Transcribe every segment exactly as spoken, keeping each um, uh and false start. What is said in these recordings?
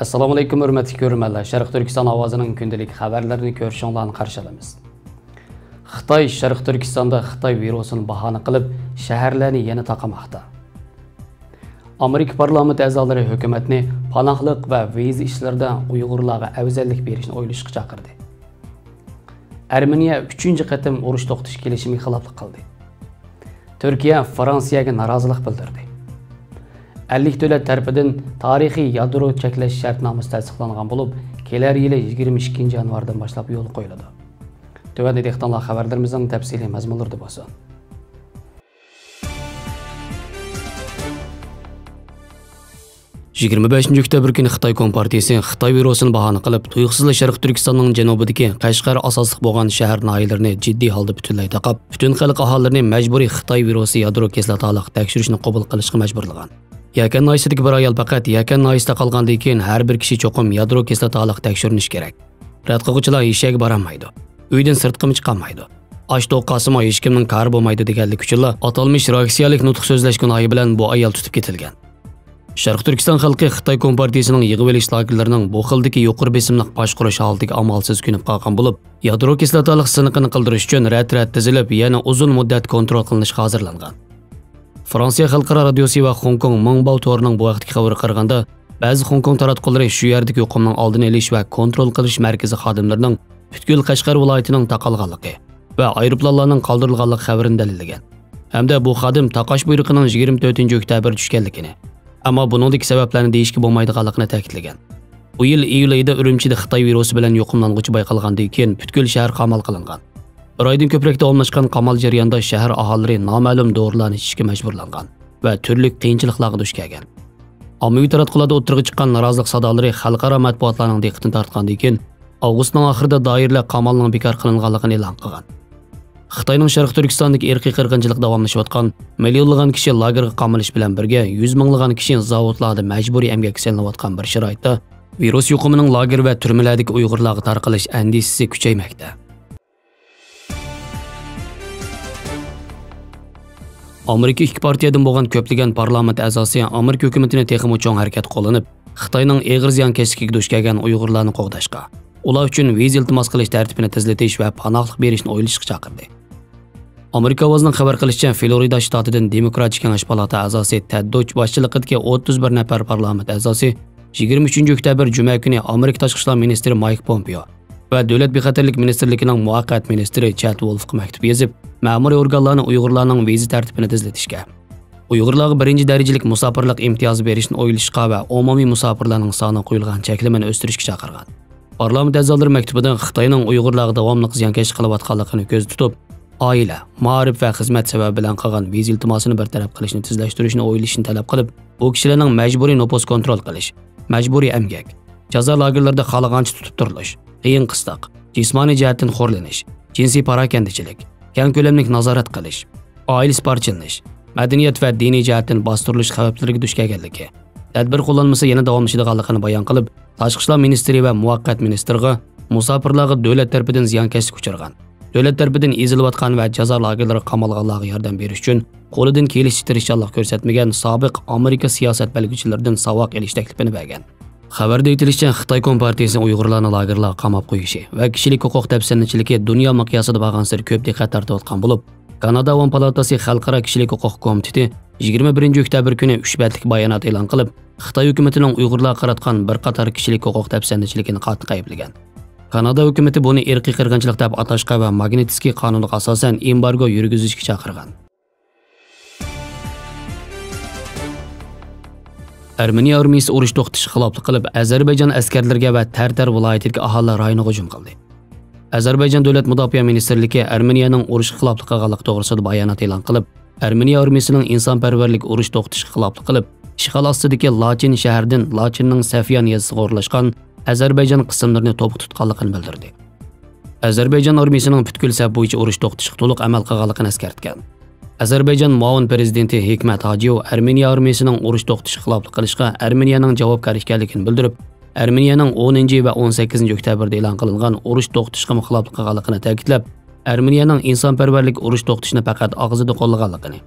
ئەسسالامۇئەلەيكۇم، ھۆرمەتلىك كۆرۈرمەنلەر. شەرقىي تۈركىستان ئاۋازىنىڭ كۈندىلىك خەۋەرلىرىنى كۆرۈشۈڭلارنى قارشى ئالىمىز. خىتاي شەرقىي تۈركىستاندا خىتاي ۋىرۇسىنى باھانە قىلىپ، شەھەرلەرنى يەنە تاقىماقتا. ئامېرىكا پارلامېنت ئەزالىرى ھۆكۈمەتنى پاناھلىق ۋە ۋىزا ئىشلىرىدا ئۇيغۇرلارغا ئەۋزەللىك بېرىشنى ئويلىشىشقا چاقىردى. ئەرمېنىيە ئۈچىنچى قېتىم ئۇرۇش توختىتىش كېلىشىمىگە خىلاپلىق قىلدى. تۈركىيە فرانسىيەگە نارازىلىق بىلدۈردى. ئەللىك دۆلەت تەرىپىدىن تارىخىي يادرو چەكلەش شەرتنامىسى تەستىقلانغان بولۇپ، كېلەر يىلى يىگىرمە ئىككىنچى يانۋاردىن باشلاپ يولغا قويۇلىدۇ. تۆۋەندە دىققىتىڭلار خەۋەرلىرىمىزنىڭ تەپسىلىي مەزمۇنلىرىدا بولسۇن. يىگىرمە بەشىنچى ئۆكتەبىر كۈنى خىتاي كومپارتىيىسى خىتاي ۋىرۇسىنى باھانە قىلىپ، تۇيۇقسىزلا شەرقىي تۈركىستاننىڭ جەنۇبىدىكى قەشقەر ئاساسلىق بولغان شەھەر ناھىيەلىرىنى جىددىي ھالدا پۈتۈنلەي تاقاپ، پۈتۈن خەلق ئاھالىلىرىنى مەجبۇرىي خىتاي ۋىرۇسى يادرو كىسلاتالىق تەكشۈرۈشنى قوبۇل قىلىشقا مەجبۇرلىغان. يەكەن ناھىيەسىدىكى بىر ئايال پەقەت يەكەن ناھىيەسىدە قالغاندىن كېيىن ھەر بىر كىشى چوقۇم يادرو كىسلاتالىق تەكشۈرۈنۈشى كېرەك. رەت قىلغۇچىلار ھېچ يەرگە بارالمايدۇ. ئۆيدىن سىرتقىمۇ چىقالمايدۇ. ئاچ توق قالسىمۇ ھېچكىمنىڭ كارى بولمايدۇ دېگەنلىك ئۈچۈنلا ئاتالمىش روسىيەلىك نۇتۇق سۆزلەش گۇناھى بىلەن بۇ ئايال تۇتۇپ كېتىلگەن. شەرقىي تۈركىستان خەلقى خىتاي كومپارتىيىسىنىڭ يىغىۋېلىش لاگېرلىرىنىڭ بۇ خىلدىكى يۇقىرى بېسىملىق باشقۇرۇش ھالىتىگە ئامالسىز كۆنۈپ قالغان بولۇپ، يادرو كىسلاتالىق سىنىقىنى قىلدۇرۇش ئۈچۈن رەت-رەت تىزىلىپ، يەنە ئۇزۇن مۇددەت كونترول قىلىنىشقا ھازىرلانغان. فرانسىيە خەلقئارا رادىيوسى ۋە خوڭكوڭ مىڭباۋ تورىنىڭ بۇ ھەقتىكى خەۋىرىگە قارىغاندا، بەزى خوڭكوڭ تاراتقۇلىرى شۇ يەردىكى يۇقۇمنىڭ ئالدىنى ئېلىش ۋە كونترول قىلىش مەركىزى خادىملىرىنىڭ پۈتكۈل قەشقەر ۋىلايىتىنىڭ تاقالغانلىقى ۋە ئايروپىلانلارنىڭ قالدۇرۇلغانلىقى خەۋىرىنى دەلىللىگەن ھەمدە بۇ خادىم تاقاش بۇيرۇقىنىڭ يىگىرمە تۆتىنچى ئۆكتەبىر چۈشكەنلىكىنى، ئەمما بۇنىڭدىكى سەۋەبلەرنى دېيىشكە بولمايدىغانلىقىنى تەكىتلىگەن. بۇ يىل ئىيۇل ئېيىدا ئۈرۈمچىدە خىتاي ۋىرۇسى بىلەن يۇقۇملانغۇچى بايقالغاندىن كېيىن پۈتكۈل شەھەر قامال قىلىنغان. بىر ئايدىن كۆپرەك داۋاملاشقان قامال جەريانىدا شەھەر ئاھالىلىرى نامەلۇم دورىلارنى ئىچىشكە مەجبۇرلانغان ۋە تۈرلۈك قىيىنچىلىقلارغا دۇچ كەلگەن. ئاممىۋى تاراتقۇلاردا ئوتتۇرىغا چىققان نارازىلىق سادالىرى خەلقئارا مەتبۇئاتلارنىڭ دىققىتىنى تارتقاندىن كېيىن، ئاۋغۇستنىڭ ئاخىرىدا دائىرىلەر قامالنىڭ بىكار قىلىنغانلىقىنى ئېلان قىلغان. خىتاينىڭ شەرقىي تۈركىستاندىكى ئىرقىي قىرغىنچىلىق داۋاملىشىۋاتقان، مىليونلىغان كىشى لاگېرغا قامىلىش بىلەن بىرگە، يۈز مىڭلىغان كىشى زاۋۇتلاردا مەجبۇرىي ئەمگەككە سېلىنىۋاتقان بىر شارائىتتا، ۋىرۇس يۇقۇمىنىڭ لاگېر ۋە تۈرمىلەردىكى ئۇيغۇرلارغا تارقىلىش ئەندىشىسى كۈچەيمەكتە. ئامېرىكا ئىككى پارتىيەدىن بولغان كۆپلىگەن پارلامېنت ئەزاسى ئامېرىكا ھۆكۈمىتىنى تېخىمۇ چوڭ ھەرىكەت قوللىنىپ، خىتاينىڭ ئېغىر زىيانكەشلىكىگە دۇچ كەلگەن ئۇيغۇرلارنى قوغداشقا، ئۇلار ئۈچۈن ۋىزا ئىلتىماس قىلىش تەرتىپىنى تېزلىتىش ۋە پاناھلىق بېرىشنى ئويلىشىشقا چاقىردى. ئامېرىكا ئاۋازىنىڭ خەۋەر قىلىشىچە، فلورىدا شتاتىدىن دېموكراتچى كېڭەش پالاتا ئەزاسى تېد دوچ باشچىلىقىدىكى ئوتتۇز بىر نەپەر پارلامېنت ئەزاسى يىگىرمە ئۈچىنچى ئۆكتەبىر جۈمە كۈنى ئامېرىكا تاشقى ئىشلار مىنىستىرى مايك پومپېئو ۋە دۆلەت بىخەتەرلىك مىنىستىرلىكىنىڭ مۇۋەققەت مىنىستىرى چەت ۋولفقا مەكتۇپ يېزىپ، مەمۇرىي ئورگانلارنى ئۇيغۇرلارنىڭ ۋىزا تەرتىپىنى تېزلىتىشكە، ئۇيغۇرلارغا بىرىنچى دەرىجىلىك مۇساپىرلىق ئىمتىيازى بېرىشنى ئويلىشىشقا ۋە ئومۇمىي مۇساپىرلارنىڭ سانىغا قويۇلغان چەكلىمىنى ئۆستۈرۈشكە چاقىرغان. پارلامېنت ئەزالىرى مەكتۇبىدا خىتاينىڭ ئۇيغۇرلارغا داۋاملىق زىيانكەشلىك قىلىۋاتقانلىقىنى كۆزدە تۇتۇپ، ئائىلە، مائارىپ ۋە خىزمەت سەۋەبى بىلەن قىلغان ۋىزا ئىلتىماسىنى بىر تەرەپ قىلىشنى تېزلەشتۈرۈشنى ئويلىشىشنى تەلەپ قىلىپ، بۇ كىشىلەرنىڭ مەجبۇرىي نوپۇس كونترول قىلىش، مەجبۇرىي ئەمگەك، جازا لاگېرلىرىدا خالىغانچە تۇتۇپ تۇرۇلۇش، قىيىن قىستاق، جىسمانىي جەھەتتىن خورلىنىش، جىنسىي پاراكەندىچىلىك، كەڭ كۆلەملىك نازارەت قىلىش، ئائىلىسى پارچىلىنىش، مەدەنىيەت ۋە دىنىي جەھەتتىن باستۇرۇلۇش خەۋپلىرىگە دۇچ كەلگەنلىكى، تەدبىر قوللانمىسى يەنە داۋاملىشىدىغانلىقىنى بايان قىلىپ، تاشقى ئىشلار مىنىستىرى ۋە مۇۋەققەت مىنىستىرغا مۇساپىرلارغا دۆلەت تەرىپىدىن زىيانكەشلىك ئۇچرىغان، دۆلەت تەرىپىدىن ئېزىلىۋاتقان ۋە جازا لاگېرلىرىغا قامالغانلارغا ياردەم بېرىش ئۈچۈن قولىدىن كېلىشىچە تىرىشچانلىق كۆرسەتمىگەن سابىق ئامېرىكا سىياسەت بەلگىچىلىرىدىن ساۋاق ئېلىش تەكلىپىنى بەرگەن. خەۋەردە ئېيتىلىشىچە، خىتاي كومپارتىيىسى ئۇيغۇرلارنى لاگېرلارغا قاماپ قويۇشى ۋە كىشىلىك ھوقۇق دەپسەندىچىلىكى دۇنيا مىقياسىدا بارغانسېرى كۆپ دىققەت تارتىۋاتقان بولۇپ، كانادا ئاۋام پالاتاسى خەلقئارا كىشىلىك ھوقۇق كومىتېتى يىگىرمە بىرىنچى ئۆكتەبىر كۈنى ئۈچ بەتلىك بايانات ئېلان قىلىپ، خىتاي ھۆكۈمىتىنىڭ ئۇيغۇرلارغا قاراتقان بىر قاتار كىشىلىك ھوقۇق دەپسەندىچىلىكىنى قاتتىق ئەيىبلىگەن. كانادا ھۆكۈمىتى بۇنى ئىرقىي قىرغىنچىلىق دەپ ئاتاشقا ۋە ماگنىتسكىي قانۇنىغا ئاساسەن ئېمبارگو يۈرگۈزۈشكە چاقىرغان. ئەرمېنىيە ئارمىيىسى ئۇرۇش توختىتىشقا خىلاپلىق قىلىپ، ئەزەربەيجان ئەسكەرلىرىگە ۋە تەرتەر ۋىلايىتىدىكى ئاھالىلەر رايونىغا ھۇجۇم قىلدى. ئەزەربەيجان دۆلەت مۇداپىئە مىنىستىرلىكى ئەرمېنىيەنىڭ ئۇرۇشقا خىلاپلىق قىلغانلىقى توغرىسىدا بايانات ئېلان قىلىپ، ئەرمېنىيە ئارمىيىسىنىڭ ئىنسانپەرۋەرلىك ئۇرۇش توختىتىشقا خىلاپلىق قىلىپ، ئىشغال ئاستىدىكى لاچىن شەھىرىدىن لاچىننىڭ سەفيان يېزىسىغا ئورۇنلاشقان ئەزەربەيجان قىسىملىرىنى توپقا تۇتقانلىقىنى بىلدۈردى. ئەزەربەيجان ئارمىيىسىنىڭ پۈتكۈل سەپ بويىچە ئۇرۇش توختىتىشقا تولۇق ئەمەل قىلغانلىقىنى ئەسكەرتكەن. ئەزەربەيجان مۇئاۋىن پىرېزىدېنتى ھېكمەت ھاجىيېۋ ئەرمېنىيە ئارمىيىسىنىڭ ئۇرۇش توختىتىشقا خىلاپلىق قىلىشقا ئەرمېنىيەنىڭ جاۋابكار ئىكەنلىكىنى بىلدۈرۈپ، ئەرمېنىيەنىڭ ئونىنچى ۋە ئون سەككىزىنچى ئۆكتەبىردە ئېلان قىلىنغان ئۇرۇش توختىتىشقىمۇ خىلاپلىق قىلغانلىقىنى تەكىتلەپ، ئەرمېنىيەنىڭ ئىنسانپەرۋەرلىك ئۇرۇش توختىتىشنى پەقەت ئاغزىدا قوللىغانلىقىنى،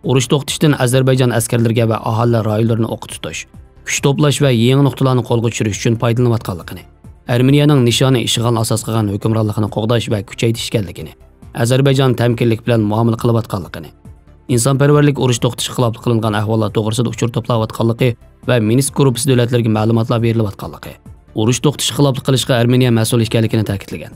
ئۇرۇش توختىتىشتىن ئەزەربەيجان ئەسكەرلىرىگە ۋە ئاھالىلەر رايونلىرىنى ئوققا تۇتۇش، كۈچ توپلاش ۋە يېڭى نۇقتىلارنى قولغا چۈشۈرۈش ئۈچۈن پايدىلىنىۋاتقانلىقىنى، ئەرمېنىيەنىڭ نىشانى ئىشغال ئاساس قىلغان ھۆكۈمرانلىقنى قوغداش ۋە كۈچەيتىش ئىكەنلىكىنى، ئەزەربەيجان تەمكىنلىك بىلەن مۇئامىلە قىلىۋاتقانلىقىنى، ئىنسانپەرۋەرلىك ئۇرۇش توختىتىشقا خىلاپلىق قىلىنغان ئەھۋاللار توغرىسىدا ئۇچۇر توپلاۋاتقانلىقى ۋە مىنسك گۇرۇپپىسى دۆلەتلىرىگە مەلۇماتلار بېرىلىۋاتقانلىقى، ئۇرۇش توختىتىشقا خىلاپلىق قىلىشقا ئەرمېنىيە مەسئۇل ئىكەنلىكىنى تەكىتلىگەن.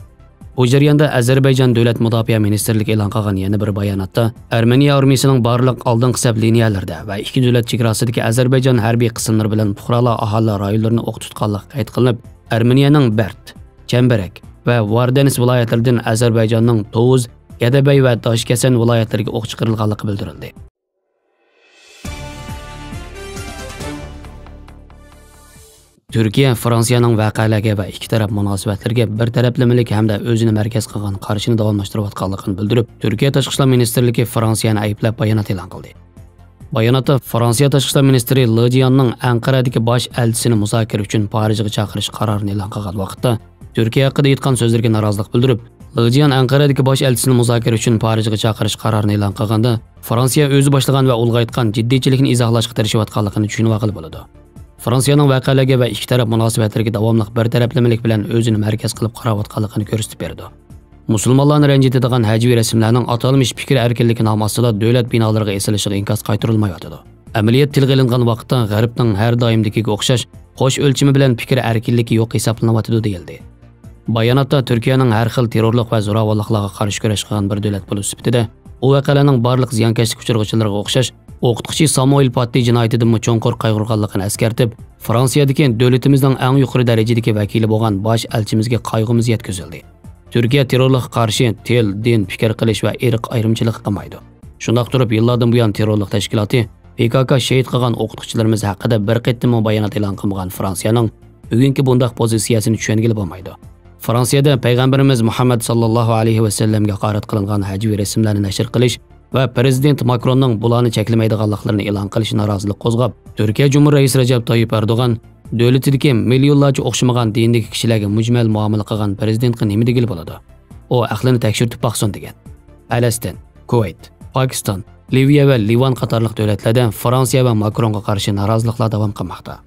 بۇ جەرياندا ئەزەربەيجان دۆلەت مۇداپىئە مىنىستىرلىكى ئېلان قىلغان يەنە بىر باياناتتا، ئەرمېنىيە ئارمىيىسىنىڭ بارلىق ئالدىنقى سەپ لىنىيەلىرىدە ۋە ئىككى دۆلەت چېگراسىدىكى ئەزەربەيجان ھەربىي قىسىملىرى بىلەن پۇقرالار ئاھالىلەر رايونلىرىنى ئوق تۇتقانلىقى قەيت قىلىنىپ، ئەرمېنىيەنىڭ بەرت، چەمبىرەك ۋە ۋاردەنىس ۋىلايەتلىرىدىن ئەزەربەيجاننىڭ توۋۇز، گەدەبەي ۋە داشكەسەن ۋىلايەتلىرىگە ئوق چىقىرىلغانلىقى بىلدۈرۈلدى. تۈركىيە فرانسىيەنىڭ ۋەقەلەرگە ۋە ئىككى تەرەپ مۇناسىۋەتلىرىگە بىر تەرەپلىمىلىك ھەمدە ئۆزىنى مەركەز قىلغان قارىشىنى داۋاملاشتۇرۇۋاتقانلىقىنى بىلدۈرۈپ، تۈركىيە تاشقى ئىشلار مىنىستىرلىكى فرانسىيەنى ئەيىبلەپ بايانات ئېلان قىلدى. باياناتتا فرانسىيە تاشقى ئىشلار مىنىستىرى لې جىياننىڭ ئەنقەرەدىكى باش ئەلچىسىنى مۇزاكىرە ئۈچۈن پارىژغا چاقىرىش قارارىنى ئېلان قىلغان ۋاقىتتا، تۈركىيە ھەققىدە ئېيتقان سۆزلىرىگە نارازىلىق بىلدۈرۈپ، لې جىيان ئەنقەرەدىكى باش ئەلچىسىنى مۇزاكىرە ئۈچۈن پارىژغا چاقىرىش قارارىنى ئېلان قىلغاندا، فرانسىيە ئۆزى باشلىغان ۋە ئۇلغايتقان جىددىيچىلىكنى ئىزاھلاشقا تىرىشىۋاتقانلىقىنى چۈشىنىۋالغىلى بولىدۇ. فرانسىيەنىڭ ۋەقەلەرگە ۋە ئىككى تەرەپ مۇناسىۋەتلىرىگە داۋاملىق بىر تەرەپلىمىلىك بىلەن ئۆزىنى مەركەز قىلىپ قاراۋاتقانلىقىنى كۆرسىتىپ بېرىدۇ. مۇسۇلمانلارنى رەنجىتىدىغان ھەجۋىي رەسىملەرنىڭ ئاتالمىش پىكىر ئەركىنلىكى نامى ئاستىدا دۆلەت بىنالىرىغا ئېسىلىشىغا ئىنكاس قايتۇرۇلمايۋاتىدۇ. ئەمەلىيەت تىلغا ئېلىنغان ۋاقىتتا غەربنىڭ ھەر دائىمدىكىگە ئوخشاش قوش ئۆلچىمى بىلەن پىكىر ئەركىنلىكى يوق ھېسابلىنىۋاتىدۇ دېيىلدى. باياناتتا تۈركىيەنىڭ ھەر خىل تېررورلۇق ۋە زوراۋانلىقلارغا قارشى كۈرەش قىلغان بىر دۆلەت بولۇش سۈپىتىدە، ئۇ ۋەقەلەرنىڭ بارلىق زىيانكەشلىك ئۇچۇرغۇچىلىرىغا ئوخشاش ئوقۇتقۇچى سامۇئېل پاتتى جىنايىتىدىنمۇ چوڭقۇر قايغۇرغانلىقىنى ئەسكەرتىپ، فرانسىيەدىكى دۆلىتىمىزنىڭ ئەڭ يۇقىرى دەرىجىدىكى ۋەكىلى بولغان باش ئەلچىمىزگە قايغۇمىز يەتكۈزۈلدى. تۈركىيە تېررورلۇققا قارشى تىل، دىن، پىكىر قىلىش ۋە ئىرق ئايرىمچىلىقى قىلمايدۇ. شۇنداق تۇرۇپ، يىللاردىن بۇيان تېررورلۇق تەشكىلاتى پى كاكا شېھىت قىلغان ئوقۇتقۇچىلىرىمىز ھەققىدە بىر قېتىممۇ بايانات ئېلان قىلمىغان فرانسىيەنىڭ بۈگۈنكى بۇنداق پوزىتسىيەسىنى چۈشەنگىلى بولمايدۇ. فرانسىيەدە پەيغەمبىرىمىز مۇھەممەد ساللاللاھۇ ئەلەيھى ۋەسەللەمگە ھاقارەت قىلىنغان ھەجۋىي رەسىملەرنى نەشر قىلىش ۋە پىرېزىدېنت ماكروننىڭ بۇلارنى چەكلىمەيدىغانلىقلىرىنى ئېلان قىلىشى نارازىلىق قوزغاپ، تۈركىيە جۇمھۇر رەئىسى رەجەپ تايىپ ئەردوغان دۆلىتىدىكى مىليونلارچە ئوخشىمىغان دىندىكى كىشىلەرگە مۈجمەل مۇئامىلە قىلغان پىرېزىدېنتقا نېمە دېگىلى بولىدۇ؟ ئۇ ئەقلىنى تەكشۈرتۈپ باقسۇن دېگەن. پەلەستىن، كۇۋەيت، پاكىستان، لىۋىيە ۋە لىۋان قاتارلىق دۆلەتلەردە فرانسىيە ۋە ماكرونغا قارشى نارازىلىقلار داۋام قىلماقتا.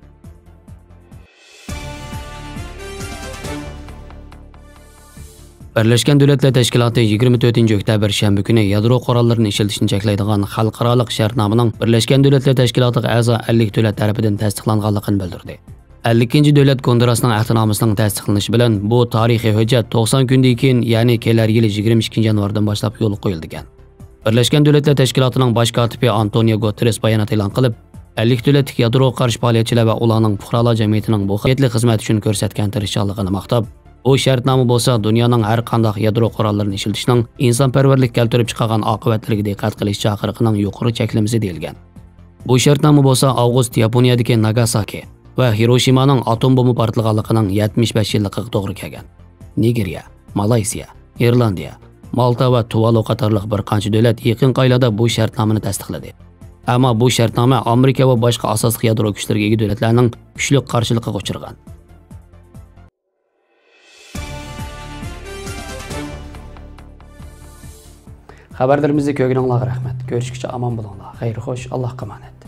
بىرلەشكەن دۆلەتلەر تەشكىلاتى يىگىرمە تۆتىنچى ئۆكتەبىر شەنبە كۈنى يادرو قوراللىرىنى ئىشلىتىشنى چەكلەيدىغان خەلقئارالىق شەرتنامىنىڭ بىرلەشكەن دۆلەتلەر تەشكىلاتىغا ئەزا ئەللىك دۆلەت تەرىپىدىن تەستىقلانغانلىقىنى بىلدۈردى. ئەللىكىنچى دۆلەت گوندۇراسنىڭ ئەھدىنامىسىنىڭ تەستىقلىنىشى بىلەن بۇ تارىخىي ھۆججەت توقسان كۈندىن كېيىن، يەنى كېلەر يىلى يىگىرمە ئىككىنچى يانۋاردىن باشلاپ يولغا قويۇلىدىكەن. بىرلەشكەن دۆلەتلەر تەشكىلاتىنىڭ باش كاتىپى ئانتونىيو گۇتېررېس بايانات ئېلان قىلىپ، ئەللىك دۆلەتلىك يادروغا قارشى پائالىيەتچىلەر ۋە ئۇلارنىڭ پۇقرالار جەمئىيىتىنىڭ بۇ خىل خىزمەت ئۈچۈن كۆرسەتكەن تىرىشچانلىقىنى ماختاپ، بۇ شەرتنامە بولسا دۇنيانىڭ ھەر قانداق يادرو قوراللىرىنى ئىشلىتىشنىڭ ئىنسانپەرۋەرلىك كەلتۈرۈپ چىقارغان ئاقىۋەتلىرىگە دىققەت قىلىش چاقىرىقىنىڭ يۇقىرى چەكلىمىسى دېيىلگەن. بۇ شەرتنامە بولسا ئاۋغۇست ياپونىيەدىكى ناگاساكى ۋە ھىروشىمانىڭ ئاتوم بومبا پارتلىغانلىقىنىڭ يەتمىش بەش يىللىقىغا توغرا كەلگەن. نىگېرىيە، مالايسىيە، ئىرلاندىيە، مالتا ۋە تۇۋالۇ قاتارلىق بىر قانچە دۆلەت يېقىنقى ئايلاردا بۇ شەرتنامىنى تەستىقلىدى. ئەمما بۇ شەرتنامە ئامېرىكا ۋە باشقا ئاساسلىق يادرو كۈچلىرىگە ئىگە دۆلەتلەرنىڭ كۈچلۈك قارشىلىقىغا ئۇچرىغان. خەۋەرلىرىمىزنى كۆرگىنىڭلارغا رەھمەت. كۆرۈشكىچە ئامان بولۇڭلار. خەير خوش، ئاللاھقا ئامانەت.